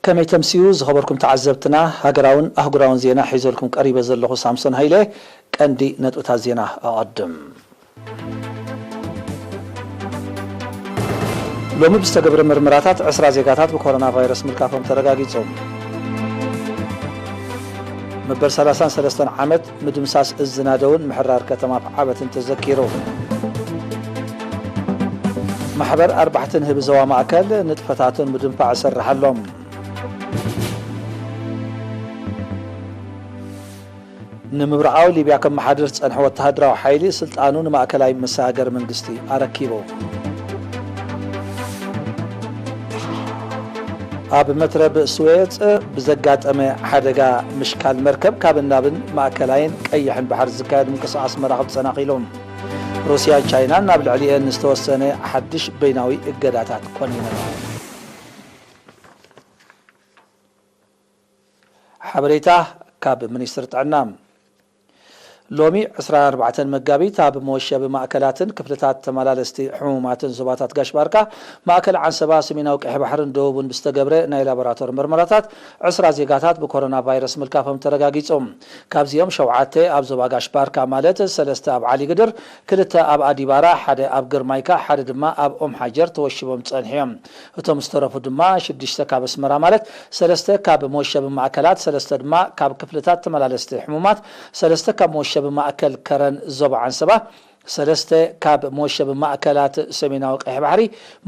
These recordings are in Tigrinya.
ከመይ ተምስዩ ዝኸበርኩም ተዓዘብትና፣ ሃገራውን ኣህጉራውን ዜና ሒዘልኩም ቀሪበ ዘለኹ ሳምሶን ሃይለ። ቀንዲ ነጥብታት ዜና ኣቐድም። ሎሚ ብዝተገብረ ምርመራታት ዕስራ ዜጋታት ብኮሮና ቫይረስ ምልካፎም ተረጋጊጹ። መበል ሰላሳን ሰለስተን ዓመት ምድምሳስ እዝ ዝናደውን ምሕራር ከተማ ዓበትን ተዘኪሩ። ማሕበር ኣርባሕትን ህቢ ዞባ ማእከል ንጥፈታቱን ምድንፋዕ ይሰርሕ ኣሎ። ንምብራቓዊ ሊብያ ከመሓድር ዝጸንሐ ወተሃደራዊ ሓይሊ ስልጣኑ ንማእከላይ መሰጋገሪ መንግስቲ ኣረኪቡ። ኣብ መትረብ ስዌጽ ብዘጋጠመ ሓደጋ ምሽካል መርከብ ካብን ናብን ማእከላይን ቀይሕን ባሕሪ ዝካየድ ምንቅስቓስ መራኽብ ተሰናኺሉ። ሩስያን ቻይናን ናብ ልዕሊኤን ዝተወሰነ ሓድሽ በይናዊ እገዳታት ኮኒነን። ሓበሬታ ካብ ሚኒስትሪ ጥዕና። ሎሚ ዕስራን ኣርባዕተን መጋቢት ኣብ መወሸቢ ማእከላትን ክፍልታት ተመላለስቲ ሕሙማትን ዞባታት ጋሽ ባርካ፣ ማእከል ዓንሰባ፣ ሰሜናዊ ቀይሕ ባሕርን ደቡብን ብዝተገብረ ናይ ላቦራቶሪ ምርመራታት ዕስራ ዜጋታት ብኮሮና ቫይረስ ምልካፎም ተረጋጊጹ። ካብዚኦም ሸውዓተ ኣብ ዞባ ጋሽ ባርካ ማለት ሰለስተ ኣብ ዓሊ ግድር፣ ክልተ ኣብ ኣዲባራ፣ ሓደ ኣብ ግርማይካ፣ ሓደ ድማ ኣብ ኦም ሓጀር ተወሺቦም ጸንሑ እዮም። እቶም ዝተረፉ ድማ ሽዱሽተ ካብ ኣስመራ ማለት ሰለስተ ካብ መወሸቢ ማእከላት፣ ሰለስተ ድማ ካብ ክፍልታት ተመላለስቲ ሕሙማት፣ ሰለስተ ካብ መወሸቢ ማእከል ከረን ዞባ ዓንሰባ፣ ሰለስተ ካብ መወሸቢ ማእከላት ሰሜናዊ ቀይሕ ባሕሪ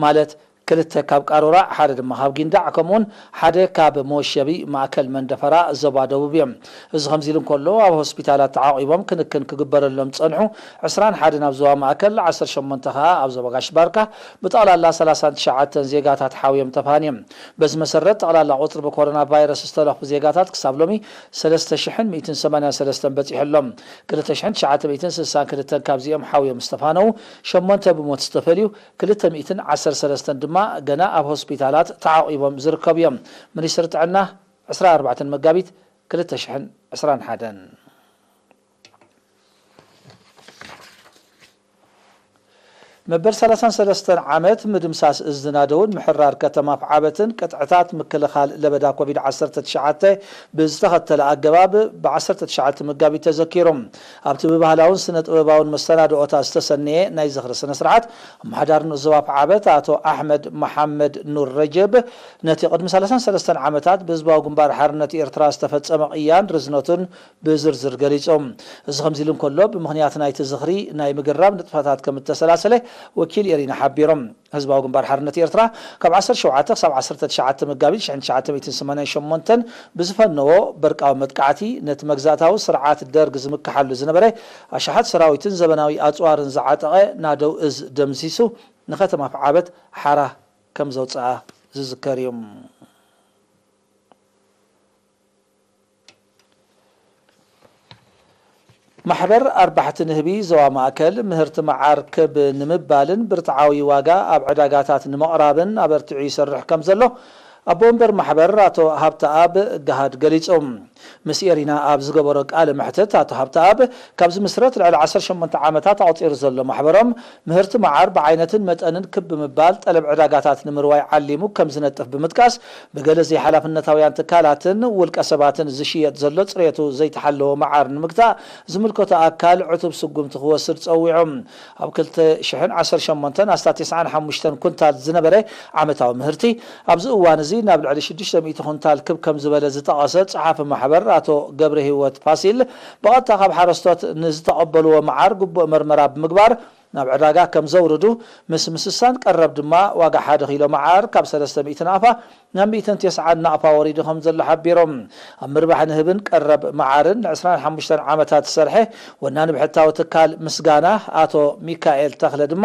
ማለት ክልተ ካብ ቃሮራ፣ ሓደ ድማ ካብ ጊንዳዕ፣ ከምኡውን ሓደ ካብ መወሸቢ ማእከል መንደፈራ ዞባ ደቡብ እዮም። እዚ ከምዚ ኢሉ እንከሎ፣ ኣብ ሆስፒታላት ተዓቂቦም ክንክን ክግበረሎም ዝጸንሑ ዕስራን ሓደን ኣብ ዞባ ማእከል፣ ዓሰርተ ሸሞንተ ከኣ ኣብ ዞባ ጋሽ ባርካ፣ ብጠቕላላ ሰላሳን ትሽዓተን ዜጋታት ሓውዮም ተፋንዮም። በዚ መሰረት፣ ጠቕላላ ቁጽሪ ብኮሮና ቫይረስ ዝተለኽፉ ዜጋታት ክሳብ ሎሚ ሰለስተ ሽሕን ሚእትን ሰማንያን ሰለስተን በጺሑ ኣሎ። ክልተ ሽሕን ትሽዓተ ሚእትን ስሳን ክልተን ካብዚኦም ሓውዮም ዝተፋነዉ፣ ሸሞንተ ብሞት ዝተፈልዩ፣ ክልተ ሚእትን ዓሰርተ ሰለስተን ድማ ገና ኣብ ሆስፒታላት ተዓቂቦም ዝርከቡ እዮም። ሚኒስትሪ ጥዕና፣ ዕስራን ኣርባዕተን መጋቢት ክልተ ሽሕን ዕስራን ሓደን። መበል ሰላሳን ሰለስተን ዓመት ምድምሳስ እዝ ዝናደውን ምሕራር ከተማ ዓበትን ቅጥዕታት ምክልኻል ለበዳ ኮቪድ ዓሰርተ ትሽዓተ ብዝተኸተለ ኣገባብ ብ ዓሰርተ ትሽዓተ መጋቢት ተዘኪሩ። ኣብቲ ብባህላውን ስነ ጥበባውን መሰናድኦታት ዝተሰነየ ናይ ዝኽሪ ስነ ስርዓት፣ ኣመሓዳሪ ንኡስ ዞባ ዓበት ኣቶ ኣሕመድ መሓመድ ኑር ረጀብ፣ ነቲ ቅድሚ ሰላሳን ሰለስተን ዓመታት ብህዝባዊ ግንባር ሓርነት ኤርትራ ዝተፈጸመ ቅያን ርዝነቱን ብዝርዝር ገሊጹ። እዚ ከምዚ ኢሉ እንከሎ፣ ብምኽንያት ናይቲ ዝኽሪ ናይ ምግራብ ንጥፈታት ከም እተሰላሰለ ወኪል ኤሪና ሓቢሮም። ህዝባዊ ግንባር ሓርነት ኤርትራ ካብ ዓሰርተ ሸውዓተ ክሳብ ዓሰርተ ትሽዓተ መጋቢት ሽሕን ትሽዓተ ሚእትን ሰማንያን ሸሞንተን ብዝፈነዎ በርቃዊ መጥቃዕቲ፣ ነቲ መግዛእታዊ ስርዓት ደርግ ዝምክሓሉ ዝነበረ ኣሽሓት ሰራዊትን ዘበናዊ ኣጽዋርን ዝዓጠቐ ናደው እዝ ደምሲሱ፣ ንከተማ ዓበት ሓራ ከም ዘውጽኣ ዝዝከር እዩ። ማሕበር ኣርባሕቲ ንህቢ ዞባ ማእከል፣ ምህርቲ መዓር ክብ ንምባልን ብርትዓዊ ዋጋ ኣብ ዕዳጋታት ንምቕራብን ኣበርቲዑ ይሰርሕ ከም ዘሎ ኣቦ ወንበር ማሕበር ኣቶ ሃብተኣብ ገሃድ ገሊጹ። ምስ ኤሪና ኣብ ዝገበሮ ቃለ መሕትት ኣቶ ሃብተኣብ፣ ካብ ዝምስረት ልዕሊ ዓሰርተ ሸሞንተ ዓመታት ኣቑጺሩ ዘሎ ማሕበሮም፣ ምህርቲ መዓር ብዓይነትን መጠንን ክብ ብምባል ጠለብ ዕዳጋታት ንምርዋይ ዓሊሙ ከም ዝነጥፍ ብምጥቃስ፣ ብገለ ዘይሓላፍነታውያን ትካላትን ውልቀ ሰባትን ዝሽየጥ ዘሎ ጽሬቱ ዘይተሓለወ መዓር ንምግታእ ዝምልከቶ ኣካል ዕቱብ ስጉምቲ ክወስድ ጸዊዖም። ኣብ ክልተ ሽሕን ዓሰርተ ሸሞንተን ኣስታት ተስዓን ሓሙሽተን ኩንታል ዝነበረ ዓመታዊ ምህርቲ፣ ኣብዚ እዋን እዚ ናብ ልዕሊ ሽዱሽተ ሚእቲ ኩንታል ክብ ከም ዝበለ ዝጠቐሰ ጸሓፊ ማሕበር ኣቶ ገብረ ህይወት ፋሲል፣ ብቐጥታ ካብ ሓረስቶት ንዝተቐበልዎ መዓር ግቡእ መርመራ ብምግባር፣ ናብ ዕዳጋ ከም ዘውርዱ፣ ምስ ምስሳን ቀረብ ድማ ዋጋ ሓደ ኪሎ መዓር ካብ ሰለስተ ሚእቲ ናቕፋ ናብ ሚእትን ተስዓን ናቕፋ ወሪዱ ከም ዘሎ ሓቢሮም። ኣብ ምርባሕ ንህብን ቀረብ መዓርን ንዕስራን ሓሙሽተን ዓመታት ዝሰርሐ ወናኒ ብሕታዊ ትካል ምስጋና ኣቶ ሚካኤል ተኽለ ድማ፣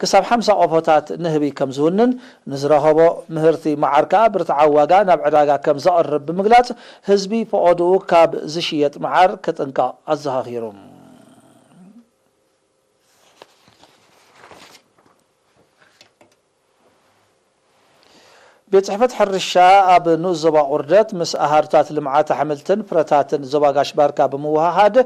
ክሳብ ሓምሳ ቆፎታት ንህቢ ከም ዝውንን፣ ንዝረኸቦ ምህርቲ መዓር ከኣ ብርትዓዊ ዋጋ ናብ ዕዳጋ ከም ዘቕርብ ብምግላጽ፣ ህዝቢ ፈቐድኡ ካብ ዝሽየጥ መዓር ክጥንቀቕ ኣዘኻኺሩ። ቤት ጽሕፈት ሕርሻ ኣብ ንኡስ ዞባ ቁርደት ምስ ኣሃዱታት ልምዓት ኣሕምልትን ፍረታትን ዞባ ጋሽ ባርካ ብምውሃሃድ፣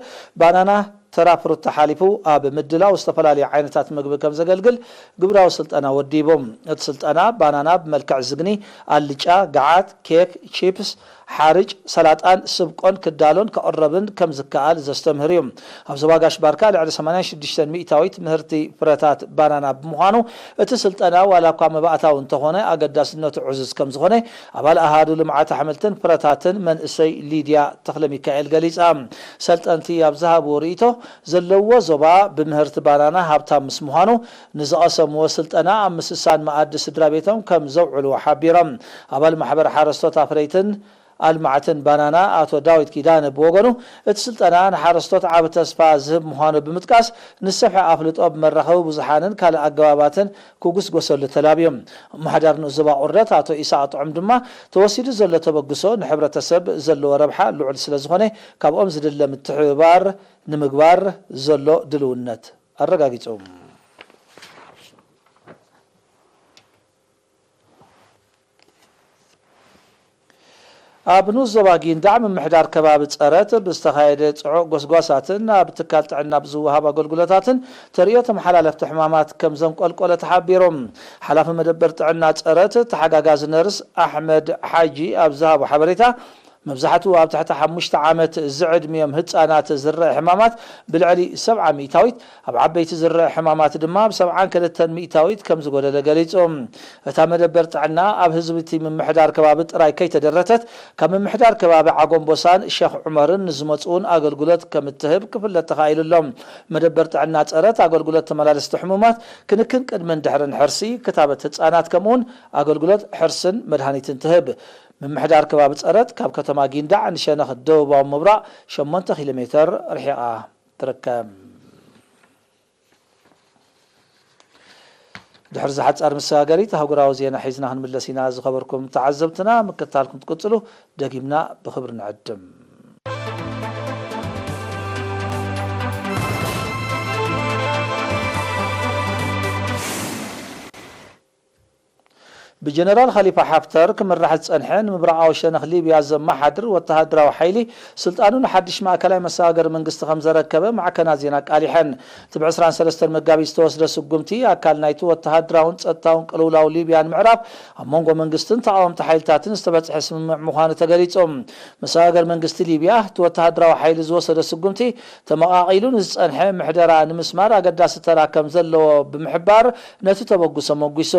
ባናና ተራ ፍሩት ተሓሊፉ ኣብ ምድላው ዝተፈላለዩ ዓይነታት ምግቢ ከም ዘገልግል ግብራዊ ስልጠና ወዲቡ። እቲ ስልጠና፣ ባናና ብመልክዕ ዝግኒ፣ ኣልጫ፣ ገዓት፣ ኬክ፣ ቺፕስ፣ ሓርጭ፣ ሰላጣን ስብቆን ክዳሎን ክቕረብን ከም ዝከኣል ዘስተምህር እዩ። ኣብ ዞባ ጋሽ ባርካ ልዕሊ ሰማንያን ሽዱሽተን ሚእታዊት ምህርቲ ፍረታት ባናና ብምዃኑ፣ እቲ ስልጠና ዋላ እኳ መባእታዊ እንተኾነ፣ ኣገዳስነቱ ዕዙዝ ከም ዝኾነ ኣባል ኣሃዱ ልምዓት ኣሕምልትን ፍረታትን መንእሰይ ሊድያ ተኽለሚካኤል ገሊጻ። ሰልጠንቲ ኣብ ዝሃብዎ ርእይቶ፣ ዘለዎ ዞባ ብምህርቲ ባናና ሃብታም ምስ ምዃኑ፣ ንዝቐሰምዎ ስልጠና ኣብ ምስሳን መኣዲ ስድራ ቤቶም ከም ዘውዕልዎ ሓቢሮም። ኣባል ማሕበር ሓረስቶት ኣፍረይትን ኣልማዕትን ባናና ኣቶ ዳዊት ኪዳነ ብወገኑ፣ እቲ ስልጠና ንሓረስቶት ዓቢ ተስፋ ዝህብ ምዃኑ ብምጥቃስ፣ ንሰፍሐ ኣፍልጦ ብመራኸቢ ብዙሓንን ካልእ ኣገባባትን ክጉስጎሰሉ ተላብዩ። ምምሕዳር ንኡስ ዞባ ቁርደት ኣቶ ኢሳቕ ጥዑም ድማ፣ ተወሲዱ ዘሎ ተበግሶ ንሕብረተሰብ ዘለዎ ረብሓ ልዑል ስለ ዝኾነ፣ ካብኦም ዝድለ ምትሕብባር ንምግባር ዘሎ ድልውነት ኣረጋጊጹ። ኣብ ንኡስ ዞባ ጊንዳዕ ምምሕዳር ከባቢ ጸረት ብዝተኻየደ ጽዑቕ ጎስጓሳትን ኣብ ትካል ጥዕና ብዝወሃብ ኣገልግሎታትን ተርእዮ ተመሓላለፍቲ ሕማማት ከም ዘንቆልቆለ ተሓቢሩ። ሓላፊ መደበር ጥዕና ጸረት ተሓጋጋዚ ነርስ ኣሕመድ ሓጂ ኣብ ዝሃቦ ሓበሬታ፣ መብዛሕትኡ ኣብ ትሕቲ ሓሙሽተ ዓመት ዝዕድሚኦም ህጻናት ዝረአ ሕማማት ብልዕሊ ሰብዓ ሚእታዊት፣ ኣብ ዓበይቲ ዝረአ ሕማማት ድማ ብ ሰብዓን ክልተን ሚእታዊት ከም ዝጎደለ ገሊጹ። እታ መደበር ጥዕና ኣብ ህዝቢ እቲ ምምሕዳር ከባቢ ጥራይ ከይተደረተት፣ ካብ ምምሕዳር ከባቢ ዓጎምቦሳን ሸኽ ዑመርን ንዝመጹ እውን ኣገልግሎት ከም እትህብ ክፍለጥ ተኻኢሉ ኣሎ። መደበር ጥዕና ጸረት ኣገልግሎት ተመላለስቲ ሕሙማት፣ ክንክን ቅድምን ድሕርን ሕርሲ፣ ክታበት ህጻናት፣ ከምኡውን ኣገልግሎት ሕርስን መድሃኒትን ትህብ። ምምሕዳር ከባቢ ጸረት ካብ ከተማ ጊንዳዕ ንሸነኽ ደቡባዊ ምብራቕ ሸሞንተ ኪሎ ሜተር ርሒቓ ትርከብ። ድሕሪ ዝሓጻር መሰጋገሪት ኣህጉራዊ ዜና ሒዝና ክንምለስ ኢና። ዝኸበርኩም ተዓዘብትና፣ ምክትታልኩም ትቅጽሉ ደጊምና ብኽብሪ ንዕድም። ብጀነራል ኸሊፋ ሓፍተር ክምራሕ ዝጸንሐ ንምብራቓዊ ሸነኽ ሊብያ ዘመሓድር ወተሃደራዊ ሓይሊ ስልጣኑ ንሓድሽ ማእከላይ መሰጋገሪ መንግስቲ ከም ዘረከበ ማዕከናት ዜና ኣቃሊሐን። እቲ ብ ዕስራን ሰለስተን መጋቢት ዝተወስደ ስጉምቲ ኣካል ናይቲ ወተሃደራውን ጸጥታውን ቅልውላው ሊብያ ንምዕራፍ ኣብ መንጎ መንግስትን ተቓወምቲ ሓይልታትን ዝተበጽሐ ስምምዕ ምዃኑ ተገሊጹ። መሰጋገሪ መንግስቲ ሊብያ እቲ ወተሃደራዊ ሓይሊ ዝወሰዶ ስጉምቲ ተመቓቒሉ ንዝጸንሐ ምሕደራ ንምስማር ኣገዳሲ ተራ ከም ዘለዎ ብምሕባር ነቲ ተበግሶ መጒሱ።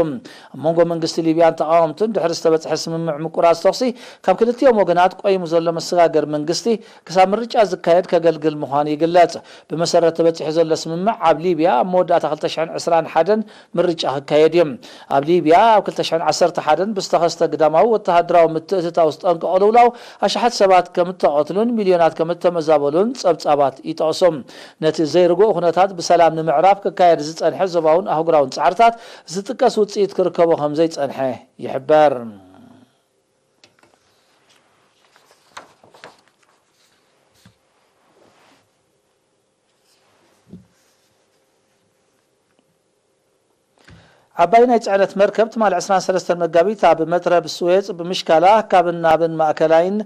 ኣብ መንጎ መንግስቲ ሊብያን ተቓወምቱን ድሕሪ ዝተበጽሐ ስምምዕ ምቁራጽ ተኹሲ ካብ ክልቲኦም ወገናት ቆይሙ ዘሎ መሰጋገሪ መንግስቲ ክሳብ ምርጫ ዝካየድ ከገልግል ምዃኑ ይግለጽ። ብመሰረት ተበጺሑ ዘሎ ስምምዕ ኣብ ሊብያ ኣብ መወዳእታ ክልተ ሽሕን ዕስራን ሓደን ምርጫ ክካየድ እዩ። ኣብ ሊብያ ኣብ ክልተ ሽሕን ዓሰርተ ሓደን ብዝተኸስተ ግዳማዊ ወተሃደራዊ ምትእትታው ዝጠንቀ ቅልውላው ኣሽሓት ሰባት ከም እተቐትሉን ሚልዮናት ከም እተመዛበሉን ጸብጻባት ይጠቕሱ። ነቲ ዘይርጉእ ኩነታት ብሰላም ንምዕራፍ ክካየድ ዝጸንሐ ዞባውን ኣህጉራውን ጻዕርታት ዝጥቀስ ውጽኢት ክርከቦ ከም ዘይጸንሐ ይሕበር። ዓባይ ናይ ጽዕነት መርከብ ትማሊ ዕስራን ሰለስተን መጋቢት ኣብ መትረብ ስዌጽ ብምሽካላ ካብን ናብን ማእከላይን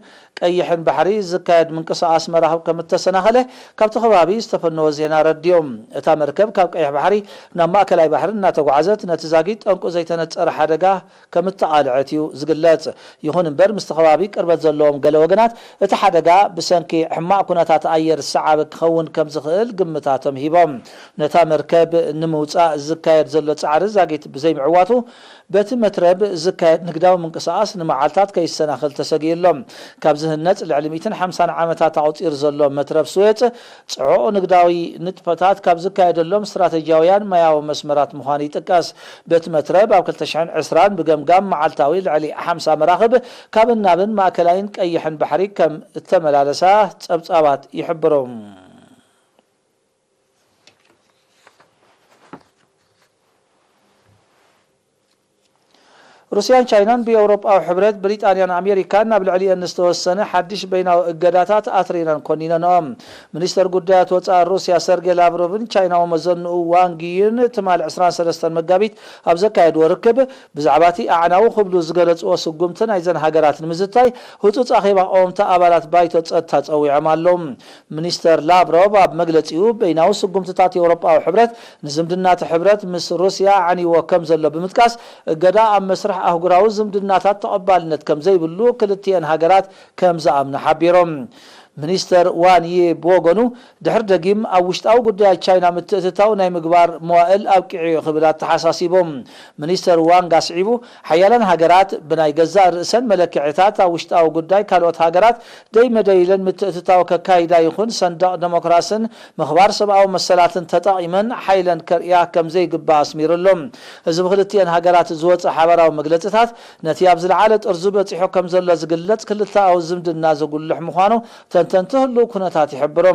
ቀይሕን ባሕሪ ዝካየድ ምንቅስቓስ መራኽብ ከም እተሰናኸለ ካብቲ ከባቢ ዝተፈነወ ዜና ረድዮም። እታ መርከብ ካብ ቀይሕ ባሕሪ ናብ ማእከላይ ባሕሪ እናተጓዓዘት ነቲ ዛጊት ጠንቁ ዘይተነጸረ ሓደጋ ከም እተቓልዐት እዩ ዝግለጽ። ይኹን እምበር፣ ምስቲ ከባቢ ቅርበት ዘለዎም ገለ ወገናት፣ እቲ ሓደጋ ብሰንኪ ሕማቕ ኩነታት ኣየር ዝሰዓበ ክኸውን ከም ዝኽእል ግምታቶም ሂቦም። ነታ መርከብ ንምውጻእ ዝካየድ ዘሎ ጻዕሪ ዛጊት ብዘይምዕዋቱ፣ በቲ መትረብ ዝካየድ ንግዳዊ ምንቅስቓስ ንመዓልታት ከይሰናኸል ተሰጊኡ ኣሎ። ካብ ዝህነጽ ልዕሊ ሚእትን ሓምሳን ዓመታት ኣቑጺሩ ዘሎ መትረብ ስዌጽ፣ ጽዑቕ ንግዳዊ ንጥፈታት ካብ ዝካየደሎም ስትራተጂያውያን ማያዊ መስመራት ምዃኑ ይጥቀስ። በቲ መትረብ ኣብ ክልተ ሽሕን ዕስራን ብገምጋም መዓልታዊ ልዕሊ ሓምሳ መራኽብ ካብን ናብን ማእከላይን ቀይሕን ባሕሪ ከም እተመላለሳ ጸብጻባት ይሕብሩ። ሩስያን ቻይናን ብኤውሮጳዊ ሕብረት፣ ብሪጣንያን ኣሜሪካን ናብ ልዕሊአን ዝተወሰነ ሓድሽ በይናዊ እገዳታት ኣትሪረን ኮኒነንኦ። ሚኒስተር ጉዳያት ወጻኢ ሩስያ ሰርጌ ላቭሮቭን ቻይናዊ መዘንኡ ዋንግ ዪን ትማሊ ዕስራን ሰለስተን መጋቢት ኣብ ዘካየድዎ ርክብ፣ ብዛዕባ እቲ ኣዕናዊ ክብሉ ዝገለጽዎ ስጉምቲ ናይዘን ሃገራት ንምዝታይ ህጹጽ ኣኼባ ቀወምቲ ኣባላት ባይቶ ጸጥታ ጸዊዖም ኣለዉ። ሚኒስተር ላቭሮቭ ኣብ መግለጺኡ፣ በይናዊ ስጉምትታት ኤውሮጳዊ ሕብረት ንዝምድናቲ ሕብረት ምስ ሩስያ ኣዕንይዎ ከም ዘሎ ብምጥቃስ፣ እገዳ ኣብ መስርሕ ኣህጉራዊ ዝምድናታት ተቐባልነት ከም ዘይብሉ ክልቲኤን ሃገራት ከም ዝኣምና ሓቢሮም። ሚኒስተር ዋን ዪ ብወገኑ፣ ድሕሪ ደጊም ኣብ ውሽጣዊ ጉዳያት ቻይና ምትእትታው ናይ ምግባር መዋእል ኣብቂዑ እዩ ክብል ኣተሓሳሲቡ። ሚኒስተር ዋንግ ኣስዒቡ፣ ሓያላን ሃገራት ብናይ ገዛእ ርእሰን መለክዒታት ኣብ ውሽጣዊ ጉዳይ ካልኦት ሃገራት ደይ መደይ ኢለን ምትእትታው ከካይዳ ይኹን ሰንደቕ ደሞክራስን ምኽባር ሰብኣዊ መሰላትን ተጠቒመን ሓይለን ከርእያ ከም ዘይግባእ ኣስሚሩ ኣሎ። እዚ ብክልቲኤን ሃገራት ዝወጸ ሓበራዊ መግለጽታት ነቲ ኣብ ዝለዓለ ጥርዙ በጺሑ ከም ዘሎ ዝግለጽ ክልተኣዊ ዝምድና ዘጉልሕ ምዃኑ ተንተንቲ ህሉው ኩነታት ይሕብሩ።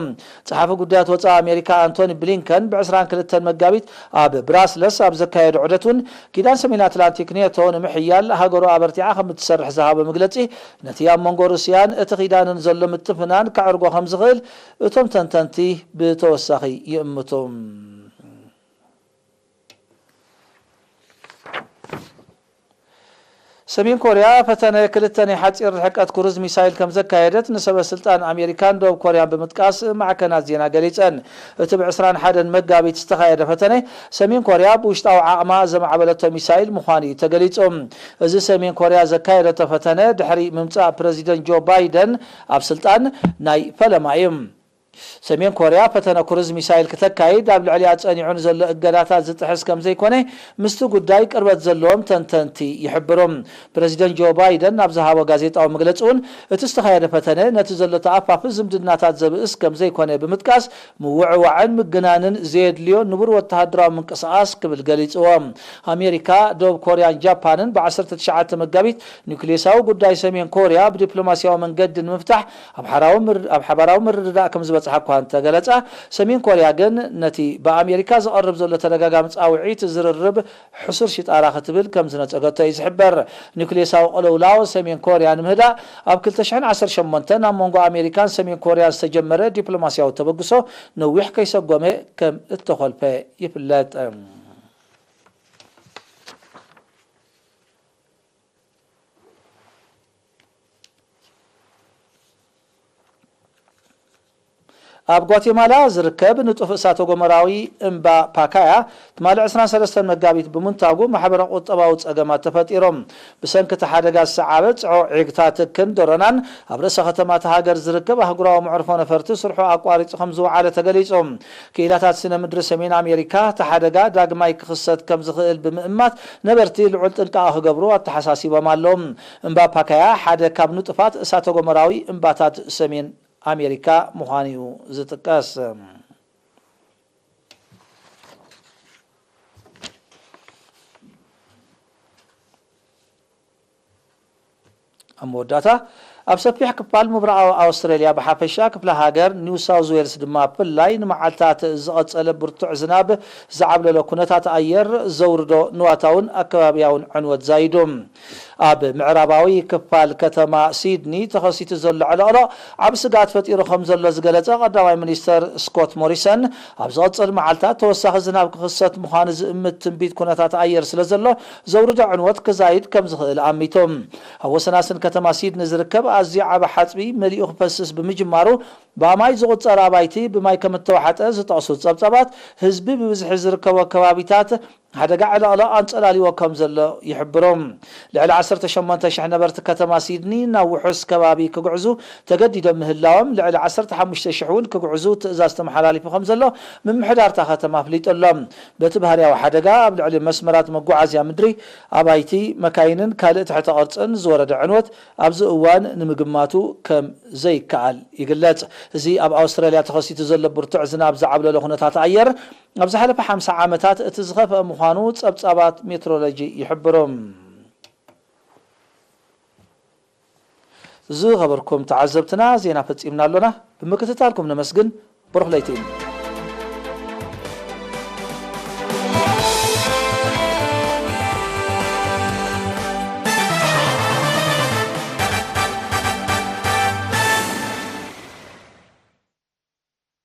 ጸሓፊ ጉዳያት ወጻኢ ኣሜሪካ ኣንቶኒ ብሊንከን ብዕስራን ክልተን መጋቢት ኣብ ብራስለስ ኣብ ዘካየዶ ዑደት እውን ኪዳን ሰሜን ኣትላንቲክ ኔቶ ንምሕያል ሃገሩ ኣበርቲዓ ከም እትሰርሕ ዝሃቦ መግለጺ ነቲ ኣብ መንጎ ሩስያን እቲ ኪዳንን ዘሎ ምትፍናን ከዕርጎ ከም ዝኽእል እቶም ተንተንቲ ብተወሳኺ ይእምቱ። ሰሜን ኮርያ ፈተነ ክልተ ናይ ሓጺር ርሕቀት ክሩዝ ሚሳይል ከም ዘካየደት ንሰበ ስልጣን ኣሜሪካን ደቡብ ኮርያን ብምጥቃስ ማዕከናት ዜና ገሊጸን። እቲ ብ ዕስራን ሓደን መጋቢት ዝተኻየደ ፈተነ፣ ሰሜን ኮርያ ብውሽጣዊ ዓቕማ ዘማዕበለቶ ሚሳይል ምዃኑ እዩ ተገሊጹ። እዚ ሰሜን ኮርያ ዘካየደቶ ፈተነ ድሕሪ ምምጻእ ፕረዚደንት ጆ ባይደን ኣብ ስልጣን ናይ ፈለማ እዩ። ሰሜን ኮርያ ፈተነ ክሩዝ ሚሳይል ክተካይድ ኣብ ልዕሊኣ ጸኒዑ ንዘሎ እገዳታት ዝጥሕስ ከም ዘይኮነ ምስቲ ጉዳይ ቅርበት ዘለዎም ተንተንቲ ይሕብሩ። ፕረዚደንት ጆ ባይደን ኣብ ዝሃቦ ጋዜጣዊ መግለጺ እውን እቲ ዝተኻየደ ፈተነ ነቲ ዘሎ ተኣፋፊ ዝምድናታት ዘብእስ ከም ዘይኮነ ብምጥቃስ ምውዕዋዕን ምግናንን ዘየድልዮ ንቡር ወተሃደራዊ ምንቅስቓስ ክብል ገሊጽዎ። ኣሜሪካ፣ ደቡብ ኮርያን ጃፓንን ብ ዓሰርተ ትሽዓተ መጋቢት ኒውክሌሳዊ ጉዳይ ሰሜን ኮርያ ብዲፕሎማስያዊ መንገዲ ንምፍታሕ ኣብ ሓራዊ ምር-፣ ኣብ ሓባራዊ ምርድዳእ ከም ዝበጽሓ እኳ እንተገለጻ፣ ሰሜን ኮርያ ግን ነቲ ብኣሜሪካ ዝቐርብ ዘሎ ተደጋጋሚ ጻውዒት ዝርርብ ሕሱር ሽጣራ ክትብል ከም ዝነጸገቶ እዩ ዝሕበር። ኒውክሌሳዊ ቅልውላው ሰሜን ኮርያ ንምህዳእ ኣብ ክልተ ሽሕን ዓሰርተ ሸሞንተን ኣብ መንጎ ኣሜሪካን ሰሜን ኮርያን ዝተጀመረ ዲፕሎማስያዊ ተበግሶ ነዊሕ ከይሰጎመ ከም እተኾልፈ ይፍለጥ። ኣብ ጓቴማላ ዝርከብ ንጡፍ እሳተ ጎመራዊ እምባ ፓካያ ትማሊ ዕስራን ሰለስተን መጋቢት ብምንታጉ ማሕበረ ቁጠባዊ ጸገማት ተፈጢሮም። ብሰንኪ እቲ ሓደጋ ዝሰዓበ ጽዑቕ ዒግታት ትክን ደሮናን ኣብ ርእሰ ከተማ እታ ሃገር ዝርከብ ኣህጉራዊ መዕርፎ ነፈርቲ ስርሑ ኣቋሪጹ ከም ዝወዓለ ተገሊጹ። ክኢላታት ስነ ምድሪ ሰሜን ኣሜሪካ እቲ ሓደጋ ዳግማይ ክኽሰት ከም ዝኽእል ብምእማት ነበርቲ ልዑል ጥንቃቐ ክገብሩ ኣተሓሳሲቦም ኣለዉ። እምባ ፓካያ ሓደ ካብ ንጡፋት እሳተ ጎመራዊ እምባታት ሰሜን ኣሜሪካ ምዃኑ እዩ ዝጥቀስ። ኣብ መወዳእታ፣ ኣብ ሰፊሕ ክፋል ምብራቓዊ ኣውስትራልያ ብሓፈሻ፣ ክፍለ ሃገር ኒው ሳውዝ ዌልስ ድማ ብፍላይ፣ ንመዓልታት ዝቐጸለ ብርቱዕ ዝናብ ዝዓብለሎ ኩነታት ኣየር ዘውርዶ ንዋታውን ኣከባብያውን ዕንወት ዛይዱ። ኣብ ምዕራባዊ ክፋል ከተማ ሲድኒ ተኸሲቱ ዘሎ ዕለቕለቕ ዓቢ ስግኣት ፈጢሩ ከም ዘሎ ዝገለጸ ቀዳማይ ሚኒስተር ስኮት ሞሪሰን፣ ኣብ ዝቐጽል መዓልታት ተወሳኺ ዝናብ ክኽሰት ምዃኑ ዝእምት ትንቢት ኩነታት ኣየር ስለ ዘሎ፣ ዘውርዶ ዕንወት ክዛይድ ከም ዝኽእል ኣሚቱ። ኣብ ወሰናስን ከተማ ሲድኒ ዝርከብ ኣዝዩ ዓቢ ሓጽቢ መሊኡ ክፈስስ ብምጅማሩ፣ ብኣማይ ዝቑጸር ኣባይቲ ብማይ ከም እተዋሕጠ ዝጠቕሱ ጸብጻባት፣ ህዝቢ ብብዝሒ ዝርከቦ ከባቢታት ሓደጋ ዕለቕለቕ ኣንጸላልይዎ ከም ዘሎ ይሕብሩ። ልዕሊ ዓሰርተ ሸሞንተ ሽሕ ነበርቲ ከተማ ሲድኒ ናብ ውሑስ ከባቢ ክጉዕዙ ተገዲዶም ምህላዎም፣ ልዕሊ ዓሰርተ ሓሙሽተ ሽሕ እውን ክጉዕዙ ትእዛዝ ተመሓላሊፉ ከም ዘሎ ምምሕዳር እታ ከተማ ኣፍሊጡ ኣሎ። በቲ ባህርያዊ ሓደጋ፣ ኣብ ልዕሊ መስመራት መጓዓዝያ ምድሪ፣ ኣባይቲ፣ መካይንን ካልእ ትሕተ ቅርጽን ዝወረደ ዕንወት ኣብዚ እዋን ንምግማቱ ከም ዘይከኣል ይግለጽ። እዚ ኣብ ኣውስትራልያ ተኸሲቱ ዘሎ ብርቱዕ ዝናብ ዝዓብለሎ ኩነታት ኣየር፣ ኣብ ዝሓለፈ ሓምሳ ዓመታት እቲ ዝኸፍአ ምዃኑ ጸብጻባት ሜትሮሎጂ ይሕብሩ። ዝኸበርኩም ተዓዘብትና፣ ዜና ፈጺምና ኣሎና። ብምክትታልኩም ነመስግን። ብሩኽ ለይቲ።